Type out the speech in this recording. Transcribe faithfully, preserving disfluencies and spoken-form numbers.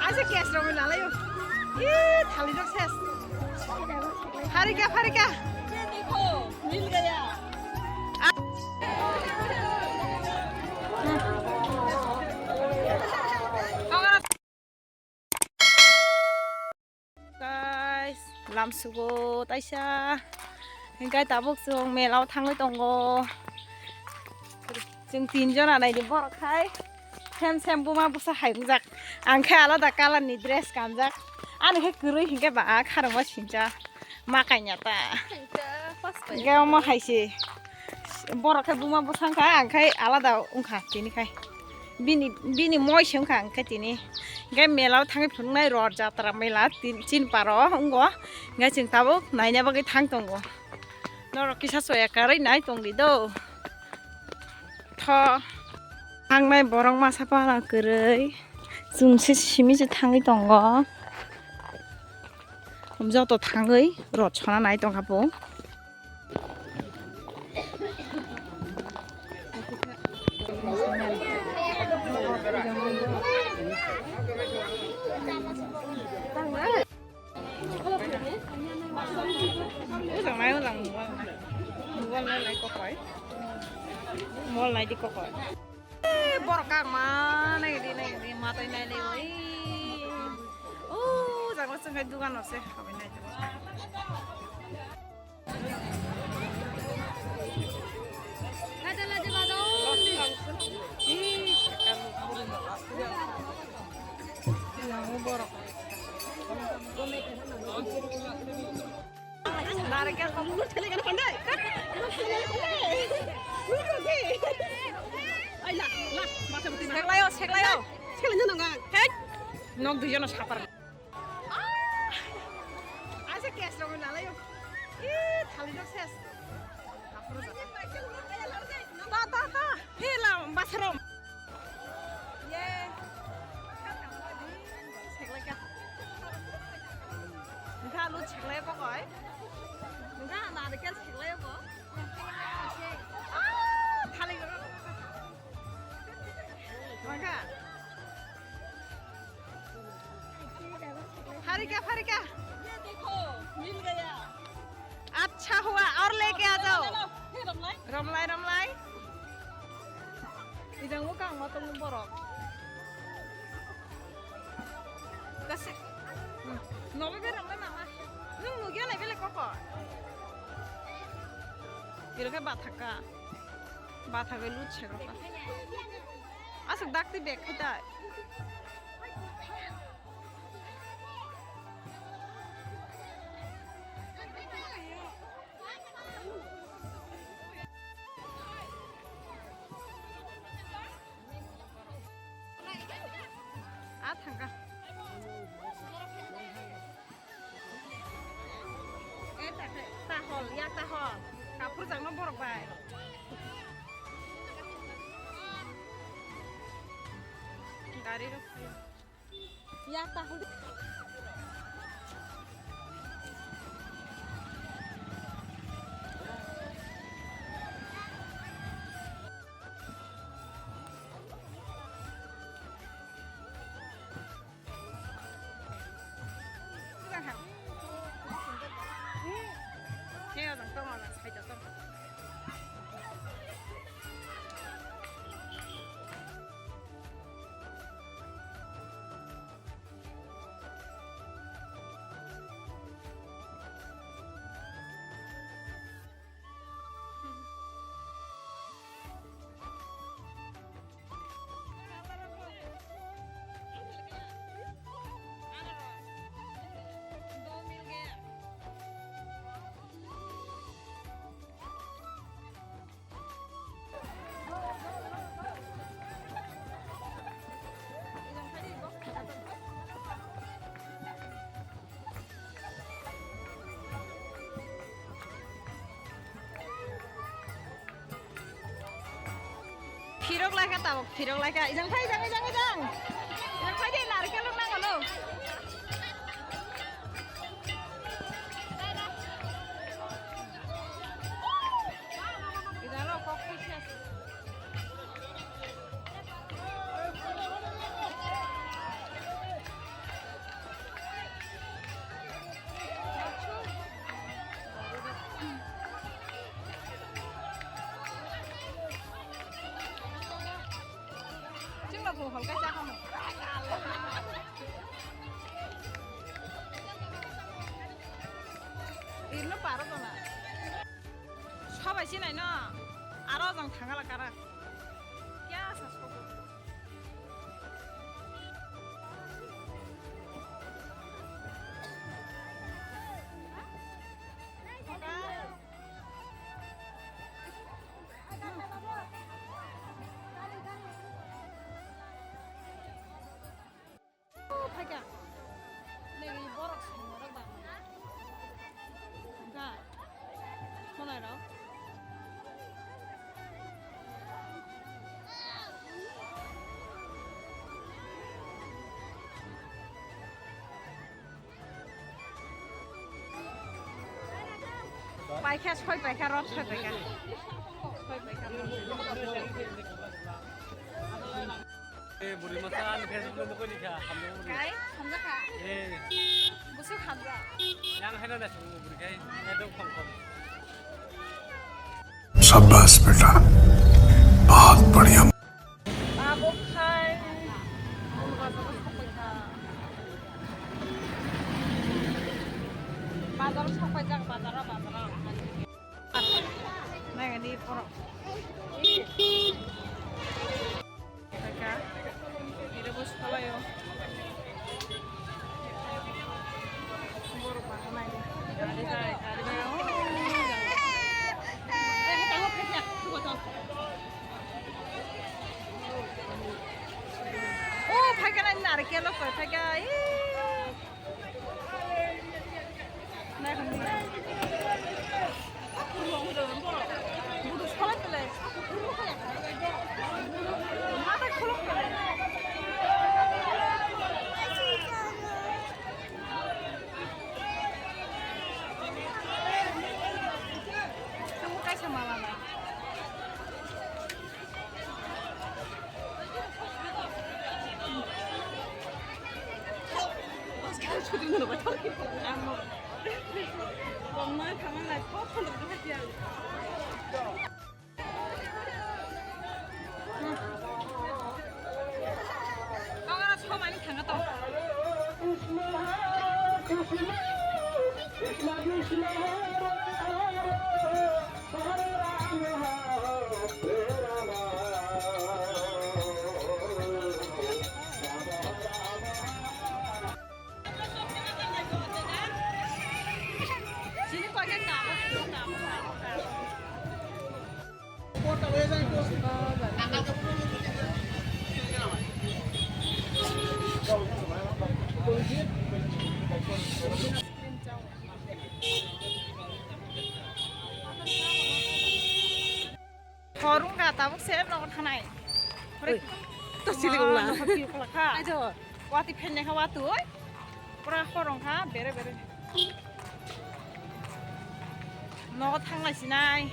Acha case rok nalayo. Ih, thali rok ses. Pharika, pharika. Guys, lamsugo taisa. Hingke tabuk chwng mela o thangwi tongo. Chwng tin jona naidi borok khai. Sem sem buma bwsa hai wngjak. Ang khe alada colour ni dress kanjak. Ani khe kwrwi hingke ba kharangma sincha. Ma kanya ta. Hingke omo hai se. Borok khe buma bwsa wngkha, ang khe alada wngkha tini khai. Bini, bini moi se wngkha ang khe tini. Hingke mela o thangwi phunuknai rot jatra mela tin, chin paro wngo. Hingke chwng tabuk naina bagwi thang tongo. Norok kisa soya karwi nai tongdi do. Tho. Thangnai borok masa para kwrwi. Chwng se simi se thangwi tongo. Joto thangwi rot sona nai tongkha bo. Ujang nai, ujang mobile nai, mobile nai lai kokoi. Mol nai di kokoi. Eh, borok kang ma nai di, nai di, ma tai nai lai oi. Oh, jang lo sung hai dugan no se, kami nai di. Seklayo, seklayo. Nok duijono sapar. Aise case rok nalayo. Ih, thali rok ses. Ta, ta, ta. He la, bathroom. Ye. Seklaika. Nokha alu seklai kokoi. Nokha narikel seklai ko. Ah, thali rok. Nokha. Pharika, pharika. ये देखो, मिल गया। अच्छा हुआ, और लेके आ जाओ। चलो, फिर रमलाई। Romlai, romlai. Ijang mo kang ma tong borok. Kasi. Hmm. Nobe be romlai mama. Nung nugya lai bele koko. Iro ke bathaka. Bathaka lut se roka. Asuk dakti bek khai tai. Ah, thangka. Eh, ta, ta hol, ya ta hol. Kapur jangno borok bai. Gari rok. Ya ta hol. Phirok lai kha tabok, phirok lai kha. Ijang phai, ijang, ijang, ijang. Ijang phai de, narikal rok nango no. Ijang rok kok kisa. Ino bo hol kaisa kamo. Ino paro tona. Sabai sinai no. Aro jang thangala kara. Kya sa sobo. Phaikha. Nini borok songmarok ba. Ga. Khonai rok. Paikha, soi paikha, rot soi paikha. Soi paikha, rot soi paikha. Eh, buri masa ni Facebook no koi likha, hamjak buri. Kai, hamjak kha? Eh. Busuk hamjak. Yang hai na na sung buri kai, ekdom khom khom. शाबाश बेटा, बहुत बढ़िया। Abo khai, bazar o sokpai kha. Bazar o sokpai jak, bazar o, bazar o. Naigani borok. Phaikha, iro bo solaio. Borok bangma naidi. Gari bai, gari bai, oh, oh, phaikha nai narikelo koi phaikha, ee. Hor wngkha tabuk se nogo thanai. Oi, to silik wngla. Nogo pil khlakha. Ai jo. Wati phainai kha watwi. Pura hor wngkha bere bere. Nogo thanglai sinai.